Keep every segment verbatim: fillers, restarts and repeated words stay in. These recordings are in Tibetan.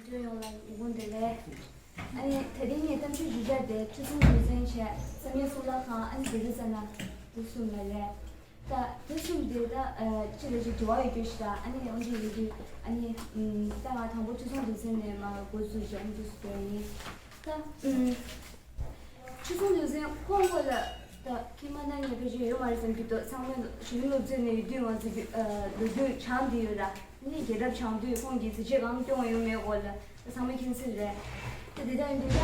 ཡོངས་ལ་ཉིན་གུང་བདེ་ལེགས། ཨ་ནི་དེ་རིང་ངས་གཏམ་བཤད་ཞུ་འཆར་དེ་ཁྲི་སྲོང་ལྡེའུ་བཙན་བྱས་བསམ་ཡས་གཙུག་ལག་ཁང་། ཨ་ནི་བེ་རུ་ཙ་ན་དེ་གསུམ་ལ་རེད། ད་དེ་གསུམ་དེ་ད་ཨ་ཅི་ལ་ཅིག་འབྲེལ་བ་ཡོད་རྒྱུ་ཞིག་དང་། ཨ་ནི་འོན་ཏེ་ཡིན་དུས་ཨ་ནི་ད་ང་དང་པོ་ཁྲི་སྲོང་ལྡེའུ་བཙན་ནས་མར་འགོ་བཙུགས་བྱས་ཨ་ནི་དེ་གསུམ་དེ་ཡིན། ད་ཨུམ། ཁྲི་སྲོང་ལྡེའུ་བཙན་ཁོང་སྐོར་ལ་ད་ཁྱེད་མ་གནང་མཁན་ཕལ་ཆེར་ཡོད་མ་རེད་བསམ་གྱི་འདུག་ཚང་མས་གཞོན་ནུ་སློབ་ཆེན་ནས་ཡོད་དུས་ང་ཚོ་རྒྱུ་ཨ་ལོ་རྒྱུས་སྦྱངས་བསྡད་ཡོད་ར། ནི་རྒྱལ་རབས་སྦྱངས་དུས་ཁོང་གིས་གཟི་བརྗིད་གང་སྐྱོང་ཡོད་མེད་སྐོར་ལ་ད་ཚང་མས་མཁྱེན་གསལ་རེད། ད་དེ་འདྲ་ཡིན་དུས་ད་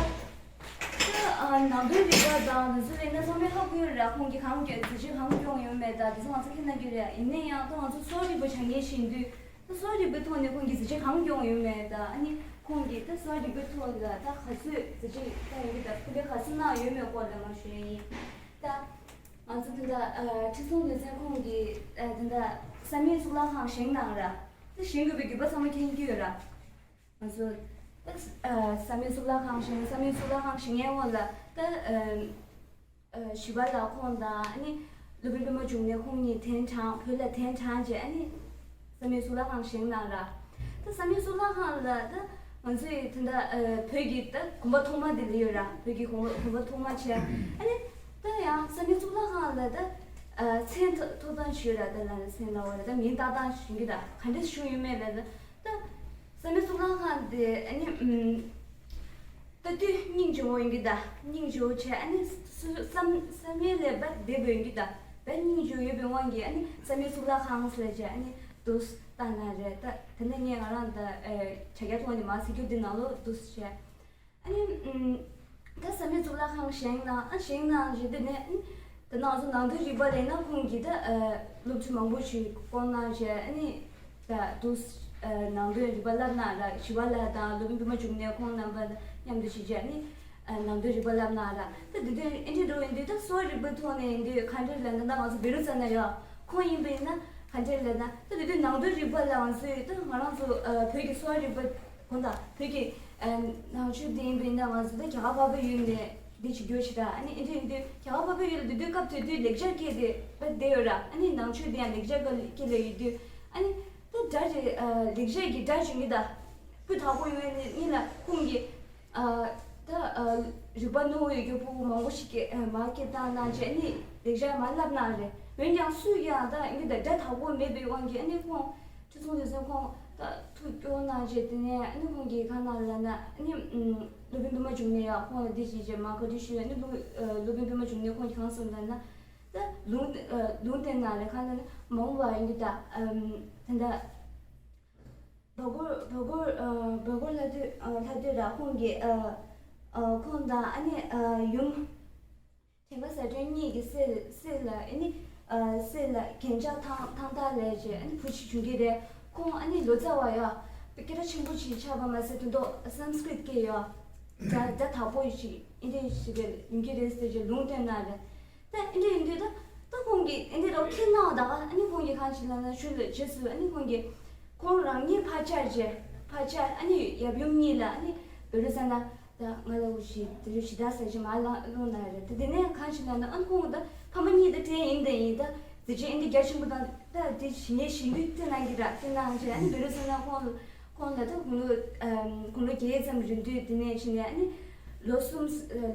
ད་ཨ་ནང་དོན་རིག་པ་དང་དེ་ཚོ་ལས་ན་ཚང་མས་ཧ་གོ་ཡོད་ར། ཁོང་གིས་གང་སྐྱོང་གཟི་བརྗིད་གང་སྐྱོང་ཡོད་མེད་ད་དེ་ཚོ་ང་ཚོ་མཁྱེན་གནང་གི་རེད། ཡིན་ན་ཡང་ད་ང་ཚོ་གསོ་བ་རིག་པ་སྦྱང་མཁན་ཞིག་ཡིན་དུས། གསོ་བ་རིག་པའི་ཐོག་ནས་ཁོང་གིས་གཟི་བརྗིད་གང་སྐྱོང་ཡོད་མེད་དང་། ཨ་ནི་ཁོང་གིས་ད་གསོ་བ་རིག་པའི་ཐོག་ལ་ད་ག་ཚོད་གཟི་བརྗིད་གཏོང་ཡོད་མེད་དང་སྐུལ་འདེད་ག་ཚོད་གནང་ཡོད་མེད་སྐོར་ལ་མར་ཞུ་ཡ་ཡིན། ད་ང་ཚོ་དེ་འདྲ་ཨ་ཁྲི་སྲོང་ལྡེའུ་བཙན་ཁོང་གིས་ཨ་དེ་འདྲ་བསམ་ཡས་གཙུག་ལག་ཁང་བཞེངས་གནང་ར། ད་བཞེངས་དགོས་པའི་དགོས་པ་ཚང་མ་མཁྱེན་གྱི་ཡོད་ར། ང་ཚོ་ད་ཨ་བསམ་ཡས་གཙུག་ལག་ཁང་བཞེངས། བསམ་ཡས་གཙུག་ལག་ཁང་བཞེངས་ཡས་སྐོར་ལ་ད་ཨ། ཨ་ཞི་བ་ལྷ་ཁོང་དང་ཨ་ནི་སློབ་དཔོན་པད་མ་འབྱུང་གནས་ཁོང་གཉིས་གདན་དྲངས། བོད་ལ་གདན་དྲངས་རྗེས་ཨ་ནི་བསམ་ཡས་གཙུག་ལག་ཁང་བཞེངས་གནང་ར། ད་བསམ་ཡས་གཙུག་ལག་ཁང་ལ་ད་ང་ཚོས་ད་ལྟ་ཨ་བོད་ཀྱི་ད་དགོན་པ་ཐོག་མ་དེ་ལ་ཡོད་ར། བོད་ཀྱི་དགོན་པ་དགོན་པ་ཐོག་མ་བྱས། ཨ་ནི་ད་ཡང་བསམ་ཡས་གཙུག་ལག་ཁང་ལ་ད་ཨ་མཚན་ཐོ་ཐོབ་ཐང་ཞུས་ར། ད་ལ་མཚན་ལ་བ་ར་ད་མིང་བཏགས་སྟངས་ཞུ་གི་ད་ག་འདྲས་ཞུ་ཡོད་མེད་ལ་ད་ད་བསམ་ཡས་གཙུག་ལག་ཁང་དེ་ཨ་ནི་ཨུམ། ད་དུས་སྙིང་རྗེ་བོ་ཡིན་གྱི་ད། སྙིང་རྗེ་བོ་བྱས་ཨ་ནི་སུ་བསམ་བསམ་ཡས་ལས་པ་བདེ་བོ་ཡིན་གྱི་ད། ད་སྙིང་རྗེ་བོ་ཡོད་པའི་དབང་གིས་ཨ་ནི་བསམ་ཡས་གཙུག་ལག་ཁང་ཟེར་བྱས་ཨ་ནི་འདུག་བཏགས་ན་རེད། ད་དེ་ནས་ངས་ང་རང་ད་ཨེ་དྲ་རྒྱ་ཐོག་ནས་མར་གཟིགས་རྒྱུ་འདི་ནང་ལོགས་འདུག་བྱས་ཨ་ནི་ཨུམ། ད་བསམ་ཡས་གཙུག་ལག་ཁང་བཞེངས་གནང་། ཨ་བཞེངས་གནང་རྗེས་དེ་ནས་ཨ་ནི་ད་ནང་ཚོ་ནང་དོན་རིག་པ་ལས་ན་ཁོང་གིས་ད་ཨེ་སློབ་ཕྲུག་མང་པོ་ཞིག་བསྐོང་གནང་བྱས་ཨ་ནི། ད་དུ་ནང་དོན་རིག་པ་བསླབ་གནང་ར། ཞི་བ་ལྷ་དང་སློབ་དཔོན་པད་མ་འབྱུང་གནས་ཁོང་རྣམ་པ་མཉམ་དུ་ཞིག་བྱས་ནི་ནང་དོན་རིག་པ་བསླབ་གནང་ར། ད་དེ་དོན་ཨེ་འདྲ་འགྲོ་ཡིན་དུས་ད་གསོ་བ་རིག་པའི་ཐོག་ནས་ཡིན་དུས་ག་འདྲ་ལབ་ན་ད་ང་ཚོ་བེ་རུ་ཙ་ན་ཡ་ཁོང་ཡིན་པ་ཡིན་ན་ག་འདྲ་ལབ་ན་ད་དེ་དོན་ནང་དོན་རིག་པ་ལ་ང་ཚོས་ད་ང་རང་ཚོ་བོད་ཀྱི་གསོ་བ་རིག་པ་གོ་ད་བོད་ཀྱི་ནང་ཆོས་དེ་ཡིན་པ་ཡིན་ན་ང་ཚོ་ད་རྒྱ་གར་འཕགས་པའི་ཡུལ་ནས་འདི་བྱེད་རྒྱུ་ཞིག་ད་ཨ་ནི་ཨེ་འདྲ་ཡིན་དུས་རྒྱ་གར་འཕགས་པའི་ཡུལ་ལ་དེ་དུས་སྐབས་དེ་དུས་ལེགས་སྦྱར་སྐད་དེ་བསྡད་ཡོད་ར། ཨ་ནི་ནང་ཆོས་དེ་ཡང་ལེགས་སྦྱར་སྐད་ལ་ཡོད་དུས་ཨ་ནི། ད་སྒྲ་རེད། ཨ་ལེགས་སྦྱར་གྱི་སྒྲ་བྱུང་གི་ད། སྤུས་དག་པོ་ཡོད་ནི་ལ་ཁོང་གིས་ཨ་ད་ཨ་རིག་པ་རྣོ་བོ་ཡོད་རྒྱུ་ཕྲུ་གུ་མང་པོ་ཞིག་གིས་ཨ་མར་སྐད་བཏང་གནང་བྱས་ནི་ལེགས་སྦྱར་མར་བསླབ་གནང་རེད། འོན་ཀྱང་སུས་ཀྱང་ད་ཡིན་གྱི་ད་སྒྲ་དག་པོ་མེད་པའི་དབང་གིས་ཨ་ནི་ཁོང་ཁྲི་སྲོང་ལྡེའུ་བཙན་ཁོང་ད་ཐུགས་སྐྱོ་གནང་བྱས་དེ་ནས་ཨ་ནི་ཁོང་གིས་གང་གནང་ལབ་ན་ཨ་ནི་སློབ་དཔོན་པད་མ་འབྱུང་གནས་ཡང་ཁོང་ལ་འདི་བྱས་བྱས་མར་བཀའ་འདྲི་ཞུས། ཨ་ནི་སློབ་ཨ་སློབ་དཔོན་པད་མ་འབྱུང་གནས་ཁོང་གིས་གང་གསུངས་ལབ་ན། ད་ལུང་ཨ་ལུང་བསྟན་གནང་རེད། གང་ལབ་ན་མ་འོངས་པ་ཡིན་གྱི་ད་ཨམ་ད་ད། བ་གོར་བ་གོར་ཨ་བ་གོར་ལྷ་སྡོད་ཨ་ལྷ་སྡོད་ར་ཁོང་གིས་ཨ་ཨ་ཁོང་དང་ཨ་ནི་ཨ་ཡུམ་དྲན་པ་བཟའ་སྒྲོན་གཉིས་ཀྱི་སྲས་སྲས་ལ་ཨ་ནི་ཨ་སྲས་ལ་རྒྱན་ཆ་ཐང་ཐང་ཐག་ལས་བྱས་ཨ་ནི་བུ་གཅིག་བྱུང་གི་རེད། ཁོང་ཨ་ནི་ལོ་ཙཱ་བ་ཡ་སྐད་གྲགས་ཆེན་པོ་ཅིག་ཆགས་པ་མ་ཟད་དོན་དུ་སཾ་སྐྲྀཏ་སྐད་ཡ་སྒྲ་སྒྲ་དག་པོ་ཞིག་ཨིན་དེ་ཞིག་རེད་ཡོང་གི་རེད་ཟེར་བྱས་ལུང་བསྟན་གནང་རེད། ད་ཨེ་འདྲ་ཡིན་དུས་ད་ད་ཁོང་གིས་ཨེ་འདྲ་རོགས་ཁྱེར་གནང་བ་ད་ག་ཨ་ནི་ཁོང་གིས་གང་ཞིག་ལབ་ན་ཞུ་ལ་རྗེས་སུ་ཨ་ནི་ཁོང་གིས་ཁོང་རང་ཉིད་ཕར་བཅར་རྗེས་ཕར་བཅར་ཨ་ནི་ཡབ་ཡུམ་གཉིས་ལ་ཨ་ནི་བེ་རུ་ཙ་ན་ད་ང་ལ་འུ་ཞིག་དེ་རུ་ཞི་བདག་ཟེར་ཞིག་མ་ལ་ལོང་ན་རེད། ད་དེ་ནས་གང་ཞིག་ལབ་ན་ཨ་ནི་ཁོང་ད་ཕ་མ་གཉིས་ད་བྲལ་ཡིན་ད་ཡིན་ད་དེ་ཅི་ཨེ་འདྲ་རྒྱ་ཆེན་པོ་དང་ད་དེ་ཞི་ཉེ་ཞི་འདུས་དེ་གནང་གི་ར་དེ་གནང་རྗེས་ཨ་ནི་བེ་རུ་ཙ་ན་ཁོང་ཁོང་ལ་ད་དགུང་ལོ་ཨམ་དགུང་ལོ་བརྒྱད་ཙམ་རིང་དུས་དེ་ནས་ཕྱིན་ནས་ཨ་ནི་ལོ་གསུམ་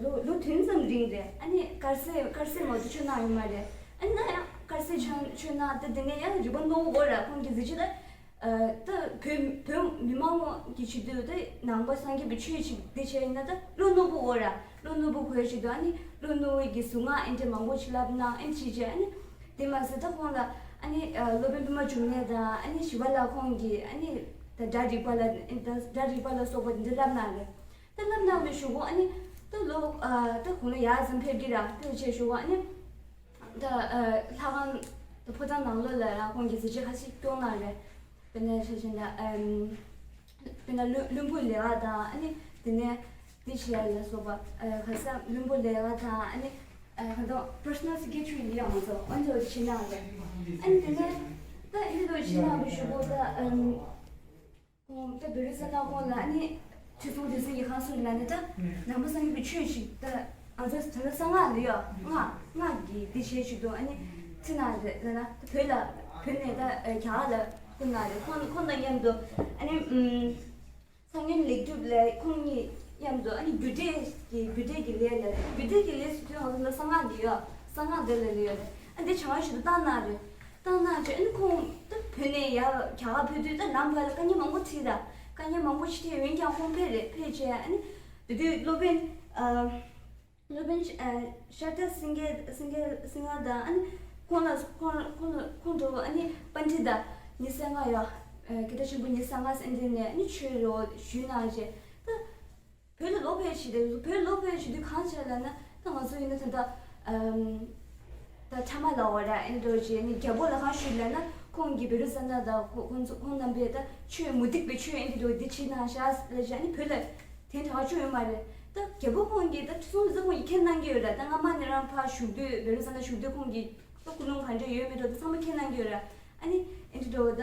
ལོ་ལོ་བདུན་ཙམ་རིང་རེད། ཨ་ནི་དཀར་ཟས་དཀར་ཟས་མ་གཏོགས་མཆོད་གནང་ཡོད་མ་རེད། ཨ་ནི་ད་ཡང་དཀར་ཟས་མཆོད་མཆོད་གནང་ད་དེ་ནས་ཡང་རིག་པ་རྣོ་བོ་ར་ཁོང་གི་གཟི་བརྗིད་ད་ཨ་ད་བོད་བོད་མི་མང་གི་ཆེད་དུ་ད་ནང་པ་སངས་རྒྱས་པའི་ཆོས་ཅིག་འདི་བྱས་ཡིན་ན་ད་བློ་རྣོ་བོ་ར་བློ་རྣོ་བོ་གོ་ཡ་ཆེད་དུ་ཨ་ནི་བློ་རྣོ་བོ་གི་གཟུངས་སྔགས་ཨེ་འདྲ་མང་པོ་ཞིག་བསླབ་གནང་ཨེ་ཅིག་བྱས་ཨ་ནི། དེ་མ་ཟད་ད་ཁོང་ལ་ཨ་ནི་ཨ་སློབ་དཔོན་པད་མ་འབྱུང་གནས་དང་ཨ་ནི་ཞི་བ་ལྷ་ཁོང་གིས་ཨ་ནི་ད་སྒྲ་རིག་པ་ལ་ད་སྒྲ་རིག་པ་ལ་སོགས་པ་འདི་བསླབ་གནང་རེད། ད་བསླབ་གནང་བའི་གཞུག་གུ་ཨ་ནི་ད་ལོ་ཨ་ད་དགུང་ལོ་ཡར་ཙམ་ཕེབས་ཀྱི་ར་ཕེབས་བྱས་གཞུག་གུ་ཨ་ནི་ད་ཨ་ལྷ་ཁང་ད་ཕོ་བྲང་ནང་ལོགས་ལ་ར་ཁོང་གིས་གཟི་བརྗིད་ཁ་ཤས་སྐྱོང་གནང་རེད། དཔེར་ན་ཆ་བཞག་ན་ཨམ་དཔེར་ན་བློན་བློན་པོ་ལས་ཀ་དང་ཨ་ནི་དེ་ནས་འདི་བྱེད་ཡ་ལ་སོགས་པ་ཨ་ག་ས་བློན་པོ་ལས་ཀ་དང་ཨ་ནི་ཨ་ག་དང་པར་སོ་ནལ་སེ་ཀེ་ཊ་རི་ལི་ཡང་ང་ཚོ་ཨ་ནི་ཚོ་བྱེད་གནང་རེད། ཨ་ནི་དེ་ནས་ད་ཨ་ནི་ཚོ་བྱེད་གནང་གི་གཞུག་གུ་ད་ཨམ་ཁོང་ད་བེ་རི་ས་ན་ཁོང་ལ་ཨ་ནི་ཁྲི་སྲོང་ལྡེ་བཙན་གྱིས་གང་གསུངས་ལབ་ན་ད་ནང་པ་སངས་རྒྱས་པའི་ཆོས་ཤིག་ད་ང་ཚོ་ད་ལྟ་གསང་སྔགས་ལ་ཡོད་སྔགས་སྔགས་ཀྱི་འདི་བྱེད་ཆེད་དུ་ཨ་ནི་ཁྲིད་གནང་རེད་ལབ་ན་ད་བོད་ལ་བོད་ནས་ད་རྒྱ་གར་ལ་བསྐུར་གནང་རེད། ཁོང་ཁོང་དང་མཉམ་དུ་ཨ་ནི་ཨམ། སང་ཉིན་ལེགས་གྲུབ་ལ་ཁོང་གཉིས་མཉམ་དུ་ཨ་ནི་རྒྱུ་འབྲས་ཀྱི་རྒྱུ་འབྲས་ཀྱི་ལས་ལ། རྒྱུ་འབྲས་ཀྱི་ལས་སུ་དུས་ང་ཚོ་ལ་གསང་སྔགས་འདི་ཡོད། གསང་སྔགས་འདི་ལ་ལས་ཡོད་རེད། ཨ་འདི་བྱང་བ་ཞིག་ཏུ་བཏང་གནང་རེད། བཏང་གནང་རྗེས་ཨ་ནི་ཁོང་ད་བོད་ནས་ཡར་རྒྱ་གར་ཕེབས་དུས་ད་ལམ་བར་ལ་དཀའ་ངལ་མང་པོ་འཕྲད་ད། དཀའ་ངལ་མང་པོ་ཞིག་འཕྲད། འོན་ཀྱང་ཁོང་ཕེབས་རེད། ཕེབས་རྗེས་ཨ་ནི་དེ་དུས་སློབ་དཔོན་ཨ། སློབ་དཔོན་ཨ་ཤར་རྟ་སེང་གེ་སེང་གེ་སེང་གེ་དང་ཨ་ནི་ཁོང་ལ་ཁོང་ཁོང་ཁོང་འགྲོ་ཨ་ནི་པཎྜི་ཏ་ཉི་ཤུ་རྩ་ལྔ་ཡོད། ཨ་སྐད་གྲགས་ཆེན་པོ་ཉི་ཤུ་རྩ་ལྔ་ཟེར་འདི་ནས་ཨ་ནི་ཆོས་རོ་ཞུས་གནང་རྗེས་ད་བོད་ལ་ལོག་ཕེབས་བྱས་ཏེ། བོད་ལ་ལོག་ཕེབས་བྱེད་དུས་གང་བྱས་ལབ་ན། ད་ང་ཚོ་ཡིན་ན་ད་ལྟ་ཨམ་ད་ཕྲ་མ་ལ་འོ་ར་ཨེ་འགྲོ་བྱས་ནས་རྒྱལ་པོ་ལ་གང་ཞུས་ལབ་ན། ཁོང་གིས་བེ་རུ་ཙ་ན་དང་ཁོ་ཁོང་ཚོ་ཁོང་རྣམ་པས་ད་ཆོས་མུ་སྟེགས་པའི་ཆོས་ཨེ་འདི་འགྲོ་འདི་བྱེད་གནང་ཤག་ལབ་བྱས་ཨ་ནི་བོད་ལ་དེ་འདྲ་བ་བྱུང་ཡོད་མ་རེད། ད་རྒྱལ་པོ་ཁོང་གིས་ད་ཁྲི་སྲོང་ལྡེ་བཙན་ཁོང་གིས་མཁྱེན་གནང་གི་ཡོད་ར། ད་སྔ་མ་ནས་རང་ཕར་བཞུགས་དུས་བེ་རུ་ཙ་ན་བཞུགས་དུས་ཁོང་གིས་ད་ཀུན་སློང་ག་འདྲ་ཡོད་མེད་འགྲོ་ད་ཚང་མ་མཁྱེན་གནང་གི་ཡོད་ར། ཨ་ནི་ཨེ་འདི་འགྲོ་ད་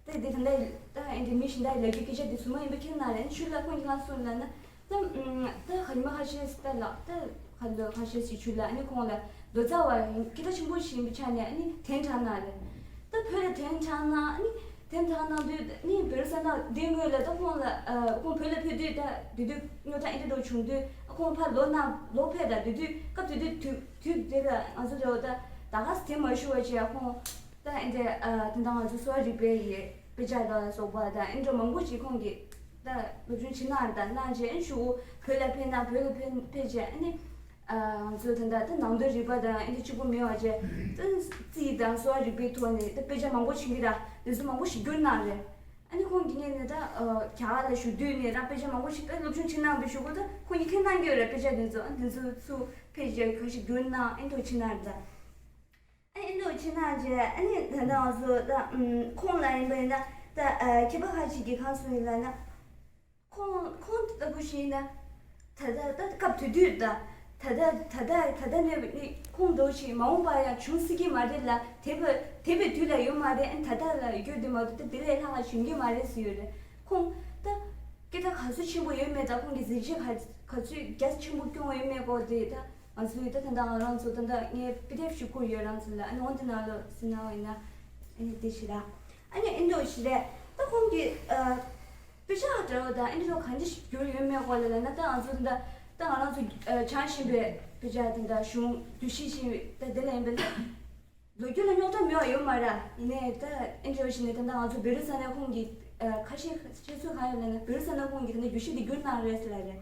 ད་དེ་ད་ལྟ་ད་ཨེ་འདི་མི་གཞན་དག་ལབ་རྒྱུ་སྐད་ཆ་དེ་ཚང་མ་ཡིན་པ་མཁྱེན་གནང་རེད། ཨ་ནི་ཤུལ་ལ་ཁོང་གིས་གང་གསུངས་ལབ་ན། ད་ཨུམ་ད་ཧ་ཉི་མ་ཁ་ཤས་ད་ལགས་ད་ཁ་ལོ་ཁ་ཤས་ཤིག་ཞུས་ལ་ཨ་ནི་ཁོང་ལ་ལོ་ཙཱ་བ་སྐད་གྲགས་ཆེན་པོ་ཞིག་ཡིན་པའི་ཆ་ནས་ཨ་ནི་གདན་དྲངས་གནང་རེད། ད་བོད་ལ་གདན་དྲངས་གནང་ཨ་ནི་གདན་དྲངས་གནང་དུས་ཨ་ནི་བེ་རུ་ཙ་ན་དེ་སྔོན་ལ་ད་ཁོང་ལ་ཨ་ཁོང་བོད་ལ་ཕེབས་དུས་ད་དེ་དུས་རྙོག་དྲ་ཨེ་འདྲ་འདྲ་བྱུང་དུས་ཨ་ཁོང་ཕར་ལོག་གནང་ལོག་ཕེབས། ད་དེ་དུས་སྐབས་དེ་དུས་དུས་དུས་དེ་ལ་ང་ཚོ་ལོ་ད་ད་ག་སེ་དེ་མ་ཞུ་བ་བྱས་ཨ་ཁོང་ད་ཨེ་འདྲ་ཨ་དེ་འདྲ་ང་ཚོ་གསོ་བ་རིག་པའི་ཡི་དཔེ་ཆ་ལ་སོགས་པ་དང་ཨེ་འདྲ་མང་པོ་ཞིག་ཁོང་གིས་ད་སློབ་སྦྱོང་བྱེད་གནང་དང་གནང་རྗེས་ཨེ་ཤུ་བོད་ལ་ཕེབས་ན་བོད་ལ་ཕེབས་ཕེབས་རྗེས་ཨ་ནི་ཨ་ང་ཚོ་ད་ལྟ་ད་ནང་དོན་རིག་པ་དང་ཨེ་འདྲ་གཅིག་པུ་མེད་པ་བྱས་ད་རྩིས་དང་གསོ་བ་རིག་པའི་ཐོག་ནས་ད་དཔེ་ཆ་མང་པོ་བྱིན་གྱི་ར་དེ་ཚོ་མང་པོ་ཞིག་བསྒྱུར་གནང་རེད། ཨ་ནི་ཁོང་གིས་ངས་ནི་ད་ཨ་རྒྱ་གར་ལ་བཞུགས་དུས་ནས་རང་དཔེ་ཆ་མང་པོ་ཞིག་ད་སློབ་སྦྱོང་བྱེད་གནང་བའི་གཞུག་གུ་ད་ཁོང་གིས་མཁྱེན་གནང་གི་ཡོད་རེད། དཔེ་ཆ་དེ་ཚོ་ཨ་དེ་ཚོ་ཚུར་ཕེབས་རྗེས་ཁ་ཤས་བསྒྱུར་གནང་ཨེ་འདྲ་བྱེད་གནང་རེད་ད། ཨ་ཨེ་འདྲ་བྱེད་གནང་རྗེས་ཨ་ནི་ད་ལྟ་ང་ཚོ་ད་ཨམ་ཁོང་ལ་ཡིན་པ་ཡིན་ན་ད་ཨ་མཁས་པ་ཁ་ཅིག་གིས་གང་གསུངས་ཡོད་ལབ་ན། ཁོང་ཁོང་ལྟ་བུ་ཞིག་ཡིན་ན་ད་ལྟ་ད་སྐབས་དེ་དུས་ད་ད་ལྟ་ད་ལྟ་ད་ལྟ་ནས་ནི་ཁོང་འདྲ་ཞིག་མ་འོངས་པར་ཡང་བྱུང་སྲིད་ཀྱི་མ་རེད་ལ། དེ་བས་དེ་བས་དུས་ལ་ཡོད་མ་རེད། ཨ་ནི་ད་ལྟ་ལ་ཡོད་དེ་མ་གཏོགས་ད་དེ་ལས་ལྷག་པ་བྱུང་གི་མ་རེད་ཟེར་ཡོད་རེད། ཁོང་ད་སྐད་གྲགས་ག་ཚོད་ཆེན་པོ་ཡོད་མེད་དང་ཁོང་གི་གཟི་བརྗིད་ག་ག་ཚོད་རྒྱ་ཆེན་པོ་སྐྱོང་ཡོད་མེད་སྐོར་དེ་ད་ང་ཚོས་ད་ད་ལྟ་ང་རང་ཚོ་ད་ལྟ་ངས་པི་ཌི་ཨེཕ་ཞིག་བསྐུར་ཡོད། རང་ཚོ་ལ་ཨ་ནི་འོ་འདི་ནང་ལ་ཟིན་གནང་བ་ཡིན་ན་ཨ་ནི་དེ་ཞིག་ར། ཨ་ནི་ཨེ་འདྲ་ཞིག་རེད། ད་ཁོང་གི་ཨ་དཔེ་ཆ་འདྲ་བོ་དང་ཨེ་འདྲ་ག་འདྲ་ཞིག་བསྒྱུར་ཡོད་མེད་སྐོར་ལ་ལབ་ན། ད་ང་ཚོ་ད་ད་ང་རང་ཚོ་ཨ་སྦྱང་བཞིན་པའི་དཔེ་ཆ་དེ་འདྲ་གཞུང་བསྒྱུར་བཤད་བཞིན་ད་དེ་ལ་ཡིན་པས་ན་ལོ་རྒྱུས་ལ་རྙོག་དྲ་མེད་པ་ཡོད་མ་རེད། ཡིན་ནའི་ད་ཨེ་འདྲ་ཞིག་ནས་ད་ལྟ་ང་ཚོ་བེ་རུ་ཙ་ན་ཁོང་གི་ཨ་ཁ་ཤས་ཁ་ཤས་ཚོས་གང་ཡོད་ལབ་ན་བེ་རུ་ཙ་ན་ཁོང་གིས་ད་ལྟ་བསྒྱུར་བཤད་དེ་བསྒྱུར་གནང་རེད་ཟེར་ལབ་རེད།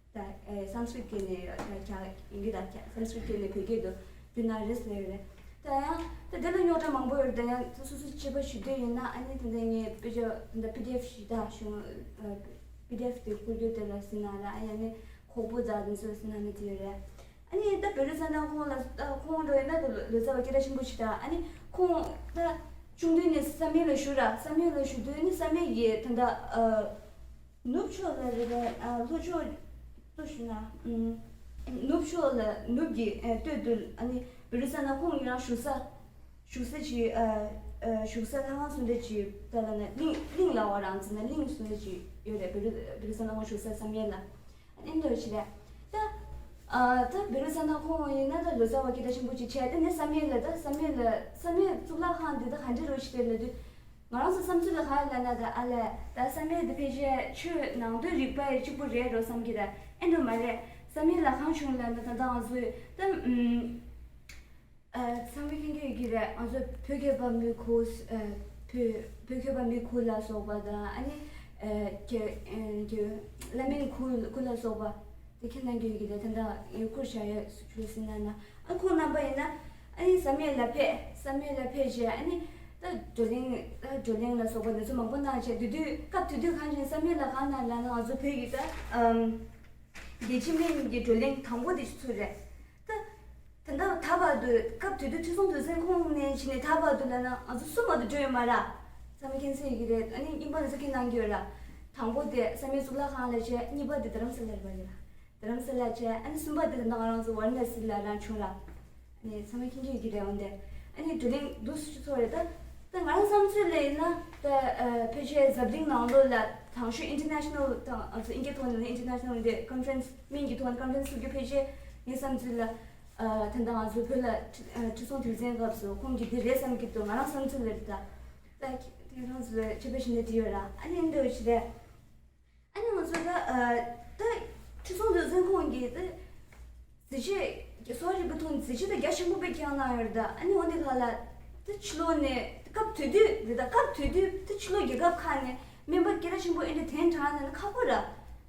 ད་ཨེ་སཾ་སྐྲྀཏ་སྐད་ནས་ཡོད། ད་རྒྱ་ཡིན་གྱི་ད་རྒྱ་སཾ་སྐྲྀཏ་སྐད་ནས་བོད་སྐད་དུ་བསྒྱུར་གནང་རེད་ཟེར་ཡོད་རེད། ད་ཡང་ད་དེ་ལ་རྙོག་དྲ་མང་པོ་ཡོད་རེད། ད་ཡང་སོ་སོ་དཔྱད་པ་ཞུ་འདོད་ཡོད་ན་ཨ་ནི་ད་ལྟ་ངས་དཔེ་ཆ་ད་ལྟ་པི་ཌི་ཨེཕ་ཞིག་ད་གཞུང་པི་ཌི་ཨེཕ་དེ་བསྐུར་རྒྱུ་དེ་ལ་ཟིན་ན་ར། ཨ་ཡང་ནི་ཁོག་པ་ད་དེ་ཚོ་ཟིན་ན་ནི་དེ་ཡོད་རེད། ཨ་ནི་ད་བེ་རུ་ཙ་ན་ཁོང་ལ་ད་ཁོང་འགྲོ་ཡིན་ན་ད་ལོ་ལོ་ཙཱ་བ་སྐད་གྲགས་ཆེན་པོ་ཞིག་ད། ཨ་ནི་ཁོང་ད་ཆུང་དུས་ནས་བསམ་ཡས་ལ་ཞུགས་ར། བསམ་ཡས་ལ་ཞུགས་དུས་ནི་བསམ་ཡས་ཀྱི་ད་ལྟ་ཨ། ནུབ་ཕྱོགས་ལ་རེད་པས། ཨ་ལྷོ་ཕྱོགས་ལྟོས་ཞུ་ན། ཨུམ། ནུབ་ཕྱོགས་ལ་ནུབ་ཀྱི་ཨ་སྟོད་དུ་ཨ་ནི་བེ་རུ་ཙ་ན་ཁོང་ཡང་བཞུགས་ས་བཞུགས་ས་ཅིག་ཨ་ཨ་བཞུགས་ས་ལྷ་ཁང་སུ་འདྲ་ཅིག་ད་ལ་ན་གླིང་གླིང་ལ་བ་རང་ཚོ་ན་གླིང་སུ་འདྲ་ཅིག་ཡོད་རེད། བེ་རུ་བེ་རུ་ཙ་ན་ཁོང་བཞུགས་ས་བསམ་ཡས་ལ། ཨ་ནི་འདྲ་ཅིག་རེད། ད་ཨ་ད་བེ་རུ་ཙ་ན་ཁོང་ཡིན་ན་ད་ལོ་ཙཱ་བ་སྐད་གྲགས་ཆེན་པོ་ཅིག་བྱས། ད་ནི་བསམ་ཡས་ལ་ད་བསམ་ཡས་ལ་བསམ་ཡས་གཙུག་ལག་ཁང་འདི་ད་ག་འདྲ་རུ་ཞིག་རེད་ལབ་དུས། ང་རང་ཚོ་བསམ་ཚུལ་ལ་ག་རེ་ལབ་ན་ད་ཨ་ལས་ད་བསམ་ཡས་འདི་ཕལ་ཆེར་ཆོས་ནང་དོན་རིག་པ་ཡི་གཅིག་པུ་རེད་འགྲོ་བསམ་གྱི་རེད། ཨེ་འགྲོ་མ་རེད། བསམ་ཡས་ལ་གང་བྱུང་ལབ་ན་ད་ལྟ་ང་ཚོས་ད་ཨུམ་ཨ་ཚང་མས་མཁྱེན་གྱི་ཡོད་ཀྱི་རེད། ང་ཚོ་བོད་མཁས་པ་མི་ཁུ་ཨ་བོད་བོད་མཁས་པ་མི་ཁུ་ལ་སོགས་པ་དང་ཨ་ནི་ཨ་རྒྱ་ཨ་རྒྱ་བླ་མའི་ཁུ་ཁུ་ལ་སོགས་པ། དེ་ཁྱེད་རྣམས་ཀྱིས་ཡོད་ཀྱི་རེད། ད་ལྟ་ཡུལ་སྐོར་བྱ་ཡོད་ཞུ་ཟིན་ན་ན། ཨ་ཁོང་རྣམ་པ་ཡིན་ན་ཨ་ནི་བསམ་ཡས་ལ་ཕེབས། བསམ་ཡས་ལ་ཕེབས་རྗེས་ཨ་ནི་ད་བགྲོ་གླེང་ད་བགྲོ་གླེང་ལ་སོགས་པ་འདི་ཚོ་མང་པོ་གནང་བྱས། དེ་དུས་སྐབས་དེ་དུས་གང་ཡིན་བསམ་ཡས་ལ་གང་གནང་ལབ་ན་ང་ཚོ་བོད་ཀྱི་ད་ཨམ་རྒྱལ་སྤྱི་མིང་གི་བགྲོ་གླེང་དང་པོ་དེ་ཚུད་རེད། ད་ད་ལྟ་ད་བར་དུ་སྐབས་དེ་དུས་ཁྲི་སྲོང་ལྡེ་བཙན་ཁོང་ནས་བྱས་ནས་ད་བར་དུ་ལབ་ན་ང་ཚོ་སུ་མ་གཏོགས་འགྲོ་ཡོད་མ་རེད། ཚང་མས་མཁྱེན་གསལ་ཡོད་ཀྱི་རེད། ཨ་ནི་རྙིང་པ་འདི་ཚོ་མཁྱེན་གནང་གི་ཡོད་ར། དང་པོ་དེ་བསམ་ཡས་གཙུག་ལག་ཁང་ལ་བྱས། གཉིས་པ་དེ་རྡ་རམ་ས་ལར་བ་ཡོད་ར། རྡ་རམ་ས་ལ་བྱས། ཨ་ནི་གསུམ་པ་དེ་ད་ང་རང་ཚོ་ཝཱ་ར་ཎ་སི་ལ་རང་བྱུང་ར། ཨ་ནི་ཚང་མས་མཁྱེན་གྱི་ཡོད་ཀྱི་རེད། འོན་ཏེ་ཨ་ནི་བགྲོ་གླེང་འདུག་སེ་ཚོགས་རེད། ད་ད་ང་རང་བསམ་ཚུལ་ལ་ཡིན་ན་ད་ཨ་ཕལ་ཆེར་འཛམ་གླིང་ནང་ལོགས་ལ་དང་ཤོས་ཨིན་ཊར་ནེ་ཤ་ནལ་དང་ཨ་ཚོ་ཨིན་སྐད་ཐོག་ནས་ཨིན་ཊར་ནེ་ཤ་ནལ་འདི་ཀོན་ཕ་རེན་སི་མིང་གི་ཐོག་ནས་ཀོན་ཕ་རེན་སི་ཚུགས་རྒྱུ་ཕལ་ཆེར་ངའི་བསམ་ཚུལ་ལ་ཨ་ད་ལྟ་ང་ཚོ་བོད་ལ་ཁྲི་ཨ་ཁྲི་སྲོང་ལྡེ་བཙན་སྐབས་སུ་ཁོང་གིས་འདི་རེད་བསམ་གྱི་འདུག་ང་རང་བསམ་ཚུལ་ལ་རེད། ད་ད་ཁྱེད་རང་ཚོ་ལ་དཔྱད་པ་ཞིག་འདི་ཡོད་ར། ཨ་ནི་འདི་འོ་ཞིག་རེད། ཨ་ སོ་ད་ཨ་ད་ཁྲི་སྲོང་ལྡེའུ་བཙན་ཁོང་གིས་ད་གཟི་བརྗིད་གསོ་བ་རིག་པ་ཐོག་ནས་གཟི་བརྗིད་ད་རྒྱ་ཆེན་པོ་དཔེ་བསྐྱངས་གནང་ཡོད་རེད། ད་ཨ་ནི་འོན་ཏེ་ལ་ལ་ད་ཕྱི་ལོགས་ནས་སྐབས་དེ་དུས་རེད། ད་སྐབས་དེ་དུས་ད་ཕྱི་ལོགས་རྒྱལ་ཁབ་ཁག་ནས་སྨན་པ་སྐད་གྲགས་ཆེན་པོ་ཨེ་འདྲ་གདན་དྲངས་ན་ཁག་པོ་ར།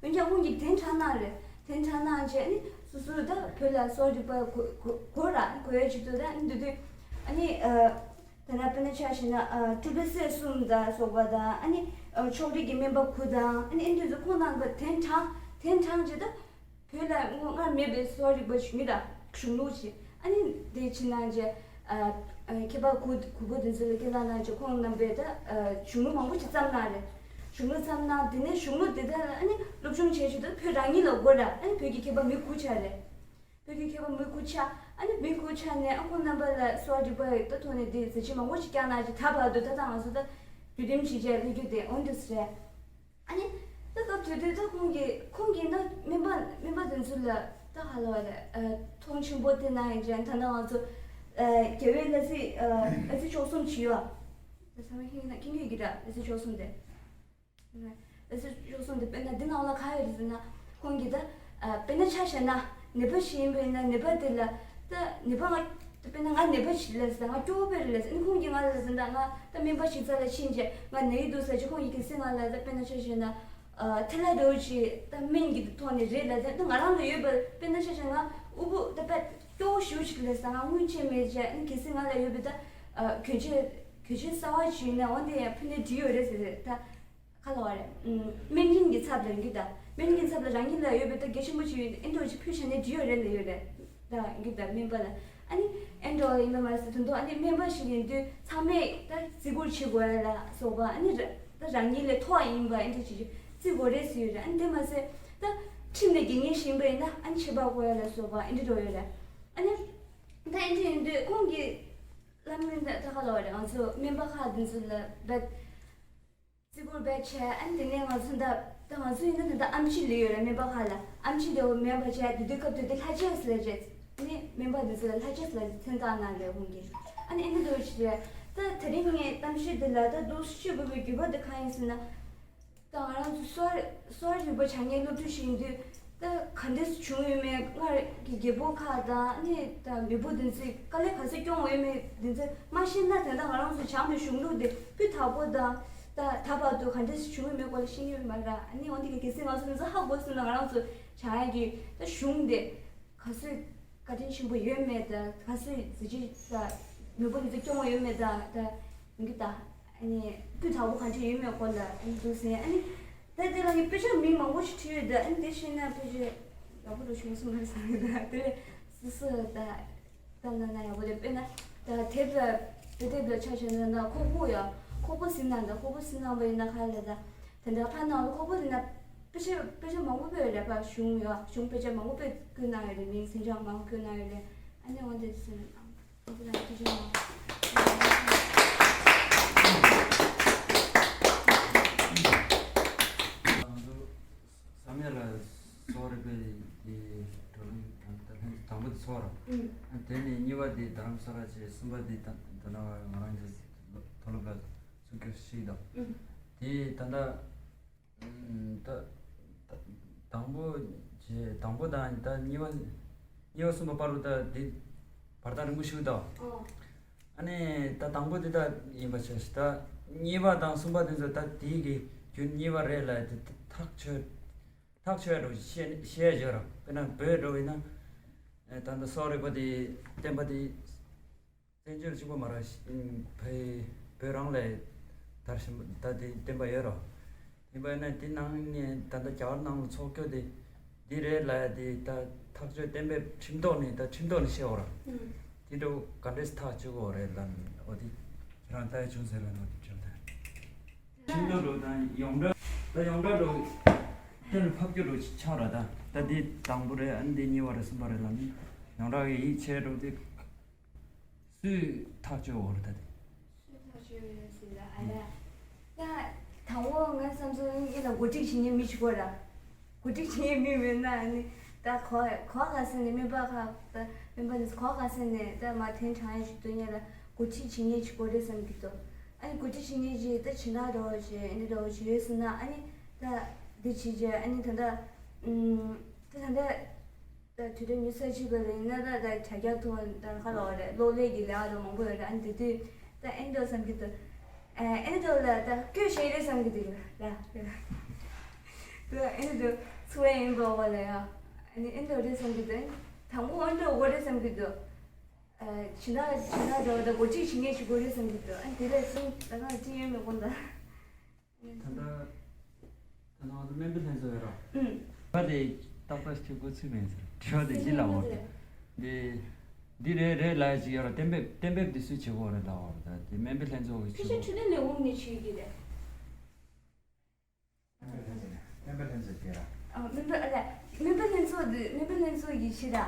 འོན་ཀྱང་ཁོང་གིས་གདན་དྲངས་གནང་རེད། གདན་དྲངས་གནང་རྗེས་ཨ་ནི་སོ་སོ་ད་བོད་ལ་གསོ་བ་རིག་པ་དགོས་དགོས་དགོས་ར་དགོས་ཡོད་ཅིག་འདུག་ད་ཨ་ནི་དེ་དུས་ཨ་ནི་ཨ། ད་ལྟ་དཔེར་ན་ཆ་བཞག་ན་ཨ་ཊི་རི་པལ་སི་གསུམ་དང་སོགས་པ་དང་ཨ་ནི་ཨ་ཕྱོགས་སྒྲིག་གི་སྨན་པ་དགུ་དང་ཨ་ནི་ཨེ་འདི་ཚོ་ཁོང་རྣམ་པ་གདན་དྲངས་གདན་དྲངས་རྗེས་ད་བོད་ལ་སྔོན་སྔར་མེད་པའི་གསོ་བ་རིག་པ་ཞིག་ཡིན་ད་གཞུང་ལུགས་ཤིག་ཨ་ནི་དེ་ཕྱི་ནང་བཅས་ཨ་ཨ་མཁས་པ་དགུ་དགུ་པོ་དེ་ཚོ་ལ་སྐད་ལ་གནང་རྗེས་ཁོང་རྣམ་པས་ད་ཨ་གཞུང་ལུགས་མང་པོ་ཞིག་བརྩམས་གནང་རེད། གཞུང་ལུགས་བརྩམས་གནང་དེ་ནས་གཞུང་ལུགས་དེ་དག་ལ་ཨ་ནི་སློབ་སྦྱོང་བྱས་རྗེས་ད་བོད་རང་ཉིད་ལ་དགོས་ར་ཨ་ནི་བོད་ཀྱི་མཁས་པ་མི་དགུ་ཆགས་རེད། བོད་ཀྱི་མཁས་པ་མི་དགུ་ཆ། ཨ་ནི་མི་དགུ་ཆ་ནས་ཨ་ཁོང་རྣམ་པ་ལ་གསོ་བ་རིག་པ་ཡི་ད་ཐོག་ནས་དེ་གཟི་བརྗིད་མང་པོ་ཞིག་བསྐྱངས་གནང་ཅིག་ད་བར་དུ་ད་ལྟ་ང་ཚོ་ད་བརྒྱུད་འདེམས་བྱེད་བྱས་སླེབས་རྒྱུ་དེ་འོན་ཏེ་རེད། ཨ་ནི་ད་སྐབས་དེ་དུས་ད་ཁོང་གིས་ཁོང་གིས་ད་སྨན་པ་སྨན་པ་དེ་ཚོ་ལ་ད་ག་ལ་བ་ལ་ཨ་མཐོང་ཆེན་པོ་དེ་གནང་ཡིན་ཅན་ད་ལྟ་ང་ཚོ་ཨ་རྒྱལ་བའི་བླ་རྩིས་ཨ་བླ་རྩིས་མཆོག་གསུམ་ཅིག་ཡོད། ད་ཚང་མས་མཁྱེན་གྱི་ན་མཁྱེན་གྱི་ཡོད་ཀྱི་འདྲ་བླ་རྩིས་མཆོག་གསུམ་དེ། ཨ་ཙི་གཡོ་སོང་དེ་དཔེར་ན་འདི་ནང་ལ་ག་ཡོད་རེད་ཟེར་ན། ཁོང་གིས་ད་ཨ་དཔེར་ན་ཆ་བཞག་ན་ནད་པ་ཞིག་ཡིན་པ་ཡིན་ན་ནད་པ་དེ་ལ་ད་ནད་པ་ང་དཔེར་ན་ང་ནད་པ་ཞིག་ལ་ཟེར་ང་སྐྱོ་བོ་དཔེ་རེད་ལ་ཟེར་ཨ་ནི་ཁོང་གིས་ང་ལ་ཟེར་ད་ང་ད་སྨན་པ་ཞིག་རྩ་ལ་ཕྱིན་རྗེས་ང་ན་གི་འདུག་ཟེར་རྗེས་ཁོང་གིས་གལ་སྲིད་ང་ལ་ད་དཔེར་ན་ཆ་བཞག་ན་ཨ་ཐལ་བ་འདྲ་བོ་ཞིག་ད་སྨན་གྱི་ཐོག་ནས་རེད་ལ་ཟེར་ད་ང་རང་ལ་ཡོད་པ་དཔེར་ན་ཆ་བཞག་ན་དབུལ་པོ་ད་དཔེ་སྐྱོ་བོ་ཞེ་པོ་ཞིག་ལ་ཟེར་ང་དངུལ་ཅིག་མེད་རྗེས་ཨ་ནི་གལ་སྲིད་ང་ལ་ཡོད་པ་ད་ཨ་གྱོན་ཆས་གྱོན་ཆས་གསར་བ་ཞིག་ཡིན་ན་འོ་འདི་ཡང་ཕུལ་ནས་འགྲིག་ཡོད་རེད་ཟེར་ད། ག་ལ་བ་རེད། ཨུམ། སྨན་རིན་གྱི་ཚབ་ལ་འགྱུར་ད། སྨན་རིན་གྱི་ཚབ་ལ་རང་ཉིད་ལ་ཡོད་པའི་ད་གལ་ཆེན་པོ་ཞིག་ཡོད་ཨེ་འདྲ་ཞིག་ཕུལ་བྱས་ནས་འགྲིག་ཡོད་རེད་ལ་ཡོད་རེད། ད་འགྱུར་ད་སྨན་པ་ལ། ཨ་ནི་ཨེ་འདྲ་ཡིན་པ་མ་ཟད་དོན་དུ་ཨ་ནི་སྨན་པ་ཞིག་ཡིན་དུས་ཚང་མས་ད་བརྩི་བཀུར་བྱེད་དགོས་ཡ་ལ་སོགས་པ་ཨ་ནི་ར་ད་རང་ཉིད་ལས་མཐོ་བ་ཡིན་པ་ཨེ་འདྲ་ཞིག་བརྩི་དགོས་རེད་ཟེར་ཡོད་རེད། ཨ་ནི་དེ་མ་ཟད་ད་ཁྲིམས་ལས་འགལ་ངེས་ཤིག་ཡིན་པ་ཡིན་ན་ཨ་ནི་ཆད་པ་དགོས་ཡ་ལ་སོགས་པ་ཨེ་འདྲ་འགྲོ་ཡོད་རེད། ཨ་ནི་ད་ཨེ་འདྲ་ཡིན་དུས་ཁོང་གིས་བླ་སྨན་ད་ད་ག་ལ་བ་རེད། ང་ཚོ་སྨན་པ་ཁག་འདི་ཚོ་ལ་བད། བརྩི་བཀུར་བྱས་བྱས་ཨ་ནི་དེ་ནས་ང་ཚོ་ད་ད་ང་ཚོ་ཡིན་ན་ད་ལྟ་ཨེམ་ཆི་ལས་ཡོད་རེད། སྨན་པ་ཁག་ལ་ཨེམ་ཆི་དེ་བོ་མེད་པ་བྱས་དེ་དུས་སྐབས་དེ་དུས་ལྷ་རྗེས་ལ་རྗེས་ནི་སྨན་པ་དེ་ཚོ་ལ་ལྷ་རྗེས་ལ་མཚན་བཏགས་གནང་རེད་ཁོང་གིས། ཨ་ནི་ཨ་ནི་དེ་བོ་ཞིག་རེད། ད་དེ་རིང་ངས་གཏམ་བཤད་འདི་ལ་ད་འདུག་ཤོད་དགོས་པའི་རྒྱུ་བ་དེ་གང་ཡིན་ཟེར་ན། ད་ང་རང་ཚོ་གསོ་བ་གསོ་བ་རིག་པ་སྦྱང་མཁན་སློབ་ཕྲུག་ཞིག་ཡིན་དུས། ད་ག་འདྲས་བྱུང་ཡོད་མེད་སྔར་གྱི་རྒད་པོ་ཁག་དང་ནི་ད་མེས་པོ་འདི་ཚོས་དཀའ་ལས་ག་ཚོད་སྐྱོང་ཡོད་མེད་འདི་ཚོ་མ་ཤེས་ན་ད་ལྟ་ང་རང་ཚོ་སྦྱངས་པའི་གཞུང་ལུགས་འདི་སྤུས་དག་པོ་དང་ད་ད་བར་དུ་ག་འདྲས་བྱུང་ཡོད་མེད་སྐོར་ལ་ཤེས་ཀྱི་ཡོད་མ་རེད། ཨ་ནི་འོན་ཏེ་གལ་སྲིད་ང་ཚོ་འདི་ཚོ་ཧ་གོ་སོང་ན་ང་རང་ཚོ་སྦྱང་ཡག་གི་ད་གཞུང་འདི་ག་ཚོད་བཀའ་དྲིན་ཆེན་པོ་ཡོད་མེད་ད་ག་ཚོད་གཟི་བརྗིད་ད་མེས་པོ་འདི་ཚོ་སྐྱོང་ཡོད་མེད་ད་ད་ཡིན་གྱི་ད། ཨ་ནི་སྤུས་དག་པོ་གང་ཅི་ཡོད་མེད་སྐོར་ལ་ཨ་ནི་འདུག་ཟེར། ཨ་ནི་ད་དེ་ལ་ངས་དཔེ་ཆ་མིང་མང་པོ་ཞིག་བྲིས་ཡོད་ད། ཨ་ནི་དེ་ཤེས་ན་དཔེ་ཆ་ཡག་པོ་འགྲོ་བྱུང་སོང་ལ་བསམ་ཡོད་ད། དེ་ལས་སོ་སོ་ད་ད་ན་ན་ཡག་པོ་རེད། དཔེར་ན་ད་དེབ་ལ་དཔེ་དེབ་ལ་ཆ་བཞག་ན་ད་ཁོག་པོ་ཡ་ཁོག་པོ་ཟིན་ན་ད་ཁོག་པོ་ཟིན་ན་བ་ཡིན་ན་ཁ་ལ་ད་དེ་འདྲ་ཕ་ནང་ལ་ཁོག་པོ་ཟིན་ན་དཔེ་ཆ་དཔེ་ཆ་མང་པོ་སྤེལ་ཡོད་རེད་པ། གཞུང་ཡ་གཞུང་དཔེ་ཆ་མང་པོ་སྤེལ་བཀོད་གནང་ཡོད་རེད། མིང་ཟིན་ཆ་མང་པོ་བཀོད་གནང་ཡོད་རེད། ཨ་ནི་འོན་ཏེ་ཟིན། ང་ཚོ་བསམ་ཡས་ལ་གསོ་བ་རིག་པའི་དེ་བགྲོ་གླེང་དང་ད་ལན་དང་པོ་དེ་ཚོགས་ར། ཨ་དེ་ནས་གཉིས་པ་དེ་རྡ་རམ་ས་ལ་བྱས། གསུམ་པ་དེ་ད་ད་ནང་ང་རང་གི་མཐོ་སློབ་ལ་ཚུགས་ཀྱི་ཞིག་དང་། དེ་ད་ལྟ་ད་ད་དང་པོ་བྱས་དང་པོ་དང་ད་གཉིས་པ་གཉིས་པ་གསུམ་པ་བར་དུ་ད་དེ་བར་ཐག་རིང་པོ་ཞིག་འདུག་ཨ་ནི་ད་དང་པོ་དེ་ད་ཡིན་པ་བྱས་ཤིག་ད་གཉིས་པ་དང་གསུམ་པ་དེ་ཚོ་ད་དེའི་གི་རྒྱུན་གཉིས་པ་རེད་ལ་དེ་ཐག་ཆོད་ཐག་ཆོད་འགྲོ་བཤད་བཤད་བརྗོད་ར། དཔེར་ན་བོད་འགྲོ་བས་ན་ད་ལྟ་གསོ་བ་རིག་པ་དེ་བསྟན་པ་དེ་བཙན་བྱོལ་གཅིག་པོ་མ་རེད། བོད་བོད་རང་ལ་དར་ཞིང་ད་དེ་བསྟན་པ་ཡོད་ར། ཡིན་པ་ན་དེ་ནང་ནས་ད་ལྟ་རྒྱ་གར་ནང་ལ་ཚོགས་རྒྱུ་དེ་འདི་རེད་ལ་དེ་ད་ཐག་གཅོད་གཏན་འབེབས་ཁྲིམས་ཐོག་ནས་ད་ཁྲིམས་ཐོག་ནས་བཤད་འོ་ར། དེ་འགྲོ་ག་འདྲས་ཐག་གཅོད་འོ་རེད་ལ་འོ་དེ་ཁྱེད་རང་ལྟ་ཡ་བྱུང་ཟེར་ལ་ནོ་དེ་ཁྲིམས་ཐོག་ཁྲིམས་ཐོག་འགྲོ་དང་ཡོངས་གྲགས་ད་ཡོངས་གྲགས་འགྲོ་གཏན་ལ་ཕབ་རྒྱུ་འགྲོ་ཆགས་ར། ད་ད་དེ་དང་པོ་རེད། ཨ་ནི་དེ་གཉིས་པ་རེད། གསུམ་པ་རེད་ལ་ནི་ཡོངས་གྲགས་ཀྱི་ཡིད་ཆེས་འགྲོ་དེ། སུས་ཐག་གཅོད་འོར་ད་དེ། སུས་ཐག་གཅོད་ཡོད་ཟེར་ལ་ཨ་ལ། ད་དང་པོ་ངའི་བསམ་ཚུལ་ཡིན་ལ་འགོ་ཁྲིད་བྱེད་མཁན་མི་གཅིག་པོ་ར། འགོ་ཁྲིད་བྱེད་མཁན་མི་མེད་ན་ནི་ད་གོ་གོ་ག་ས་ནས་སྨན་པ་ཁག་ད་སྨན་པ་ནི་གོ་ག་ས་ནས་ད་མ་ཐེན་དྲང་ཡ་ཞིག་ཏུ་ཉེ་ལ་འགོ་ཁྲིད་བྱེད་མཁན་གཅིག་པོ་རེད་བསམ་གྱི་འདུག་ཨ་ནི་འགོ་ཁྲིད་བྱེད་མཁན་གཅིག་ད་བྱིན་རླབས་འདྲ་བོ་ཞིག་ཨ་ནི་འདྲ་བོ་ཞིག་ཡོད་ཟེར་ན་ཨ་ནི་ད་ འདི་བྱེད་ཀྱི་ཨ་ནི་ད་ལྟ་ཨུམ། ད་ད་ལྟ་ད་དུས་དྲན་ཉི་ཤུ་རྩ་གཅིག་པ་ལ་ཡིན་ན་ད་ད་དྲ་རྒྱ་ཐོག་ད་ག་ལ་བ་རེད། གློག་ཀླད་ཀྱི་ལས་ཀ་དང་མང་པོ་ཡོད་རེད། ཨ་ནི་དེ་དུས་ད་ཨེ་འདྲ་བསམ་གྱི་འདུག་ཨེ་ཨེ་འདྲ་ལ་ད་སྐྱོ་ཤས་རེད་བསམ་གྱི་འདུག་ལ་ལ། ད་ཨེ་འདྲ་ཚོ་ཡིན་པ་བ་ལ་ཡ། ཨ་ནི་ཨེ་འདྲ་རེད་བསམ་གྱི་འདུག་དང་པོ་ཨེ་འདྲ་དགོས་རེད་བསམ་གྱི་འདུག་ཨ་ཇི་འདྲ་ཇི་འདྲ་འདྲ་བ་ད་འགོ་ཁྲིད་བྱེད་མཁན་ཞིག་དགོས་རེད་བསམ་གྱི་འདུག་ཨ་ནི་དེ་ལས་སུ་ད་ག་ཅི་ཡོད་མེད་དགོངས་དག་ད་ལྟ་ད་ང་ཚོ་སྨན་པ་ལྷན་ཚོགས་ཡོད་ར། ཨུམ། པ་དེ་ཏག་ཏག་ཅིག་འགོ་ཚུགས་མེད་ཟེར་དྲི་བ་དེ་ཅི་ལ་འོ་དེ། འདི་འདི་རེད་རེད་ལ་ཅིག་ཡོད་ར། གཏན་འབེབས་གཏན་འབེབས་འདི་སུས་བྱེད་དགོས་རེད་ལ་འོ་ར། ད་དེ་སྨན་པ་ལྷན་ཚོགས་ཀྱིས་ཕལ་ཆེར་བྱེད་དགོས། འཕྲོད་བསྟེན་ལས་ཁུངས་ནས་བྱེད་ཀྱི་རེད། སྨན་པ་ལྷན་ཚོགས་སྨན་པ་ལྷན་ཚོགས་དེ་ར། ཨ་སྨན་པ་ཨ་ལས་སྨན་པ་ལྷན་ཚོགས་འདི་སྨན་པ་ལྷན་ཚོགས་ཀྱི་ཕྱི་ར།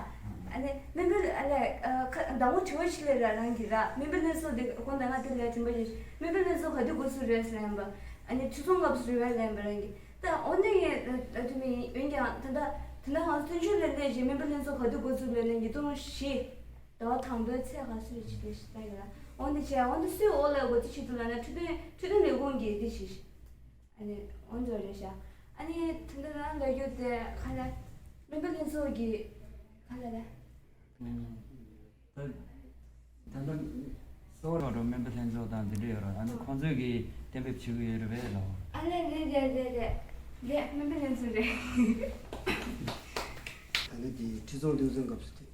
ཨ་ནི་སྨན་པ་ཨ་ལས་ཨ་ཁ་ཟླ་བོ་དྲི་བ་ཞིག་ལས་ར་རང་གི་ར། སྨན་པ་ལྷན་ཚོགས་འདི་དགོངས་དག་ང་དེ་ལས་དྲན་པ་ཞིག་སྨན་པ་ལྷན་ཚོགས་ག་དུས་འགོ་ཚུགས་རེད་ཟེར་ཡིན་པ། ཨ་ནི་ཁྲི་སྲོང་སྐབས་སུ་རེད་བས་ལ་ཡིན་པ་རང་གི། ད་འོ་ནི་ཡིན་ད་དུ་མི་འོན་ཀྱང་ད་ད་ད་ང་ཚོ་མཐུན་ཕྱོགས་ལས་ལས་ཀྱི་སྨན་པ་ལྷན་ཚོགས་ག་དུས་འགོ་ཚུགས་ལས་ལས་ཉིས་སྟོང་བཞི་ཟླ་བ་དང་པོའི་ཚེས་ག་ཚོད་རེད་ཅི་ལས་ཞིག་ལྟ་ཡིན་ར། འོ་ནི་བྱས་འོ་ནི་སུའི་འོག་ལ་འགོ་ཚུགས་བྱེད་དུ་ལ་ན་འཕྲོད་བསྟེན་འཕྲོད་བསྟེན་ལས་ཁུངས་ཀྱི་འདི་ཞིག་ཨ་ནི་འོ་འདྲ་རེད་ཤག་ཨ་ནི་ད་ལྟ་རང་ལ་རྒྱུ་དེ་ག་ལ་སྨན་པ་ལྷན་ཚོགས་ཀྱི་ག་ལ་ལ། ད་ད་ལྟ་གཙོ་བོ་ར་སྨན་པ་ལྷན་ཚོགས་དང་འདི་འདྲ་ཡོད་ར། ཨ་ནི་ཁོང་ཚོས་ཀྱི་གཏན་འབེབས་བྱེད་ཀྱི་ཡོད་རེད་པས་ལ། ཨ་ལས་རེད་རེད་རེད་རེད་རེད། སྨན་པ་ལྷན་ཚོགས་རེད། ད་ལྟ་དེ་ཁྲི་སྲོང་ལྡེའུ་བཙན་སྐབས་སུ་དེ་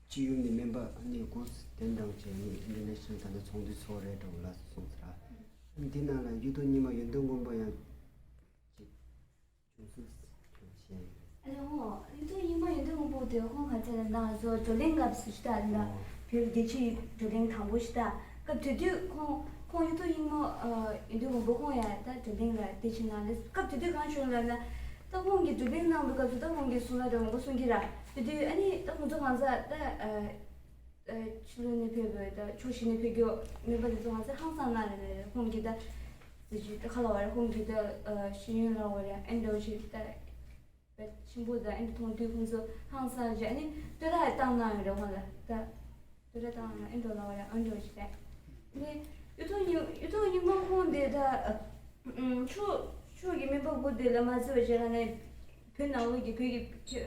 སྤྱི་ཡོངས་ནས་སྨན་པ་ཨ་ནི་དགུ་དེ་འདྲ་བྱས་ནས་ཨིན་ཊར་ནེ་ཤ་ནལ་ད་ལྟ་ཚོགས་འདུའི་ཚོགས་རེད་འགྲོ་ལ་སོང་ཟེར། ཨ་ནི་དེ་ནང་ལ་གཡུ་ཐོག་རྙིང་མ་ཡོན་ཏན་མགོན་པོ་ཡང་ཅིག་བྱུང་སོང་ཟེར་བཤད་ཡོད་རེད། ཨ་ནི་ཧོ་གཡུ་ཐོག་རྙིང་མ་ཡོན་ཏན་མགོན་པོ་དེ་ཁོང་ག་ཚད་ལ་ན་བཟོ་བགྲོ་གླེང་སྐབས་སུ་ཞིག་ད་ལ་བོད་རྒྱལ་སྤྱིའི་བགྲོ་གླེང་དང་པོ་ཞིག་ད་སྐབས་དེ་དུས་ཁོང་ཁོང་གཡུ་ཐོག་རྙིང་མ་ཡོན་ཏན་མགོན་པོ་ཁོང་ཡང་ད་བགྲོ་གླེང་ལ་དེ་ཕྱིན་ན་ལས་སྐབས་དེ་དུས་གང་བྱུང་ལབ་ན། ད་ཁོང་གིས་བགྲོ་གླེང་གནང་བའི་སྐབས་སུ་ད་ཁོང་གིས་གསུང་ན་འདྲ་མང་པོ་གསུང་གི་ར། དེ་དུས་ཨ་ནི་ད་ཁོང་ཚོ་གང་ཟག་ད་ཕྱི་ལོགས་ནས་ཕེབས་པའི་ད་ཕྱོགས་བཞི་ནས་ཕེབས་རྒྱུ་མེད་པ་དེ་ཚོ་གང་ཟག་ཧང་སང་གནང་རེད་ལ་ཁོང་གིས་ད་ཟེར་གྱི་ད་ཁ་ལ་བ་རེད། ཁོང་གིས་ད་ཤེས་ཡོན་ལ་བ་རེད། ཨེ་འདྲ་ཞིག་ད་ཆེན་པོ་ད་ཨེ་འདྲ་མཐོང་དུས་ཁོང་ཚོ་ཧང་སང་རེད། ཨ་ནི་བསྟོད་ར་བཏང་གནང་ཡོད་རེད། ཁོང་ལ་ད། དུ་ར་དང་ཨེ་འགྲོ་ལ་བ་ར་ཨེ་འགྲོ་ཞིག་རེད། ནི་གཡུ་ཐོག་རྙིང་གཡུ་ཐོག་རྙིང་མ་ཁོང་དེ་ད་ཕྱོགས་ཕྱོགས་ཀྱི་སྨན་པ་དགུ་དེ་ལ་མ་བརྩི་བ་བྱས་ན་ནི་བོད་ནང་ལོགས་ཀྱི་བོད་ཀྱི་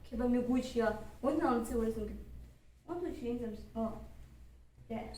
མཁས་པ་མི་དགུ་ཞིག་ཡ་འོ་ནང་ལ་བརྩི་བ་རེད་གསུང་གི། འོ་དུ་ཞིག་ཡིན་ཙམ་ཨོ་རེད།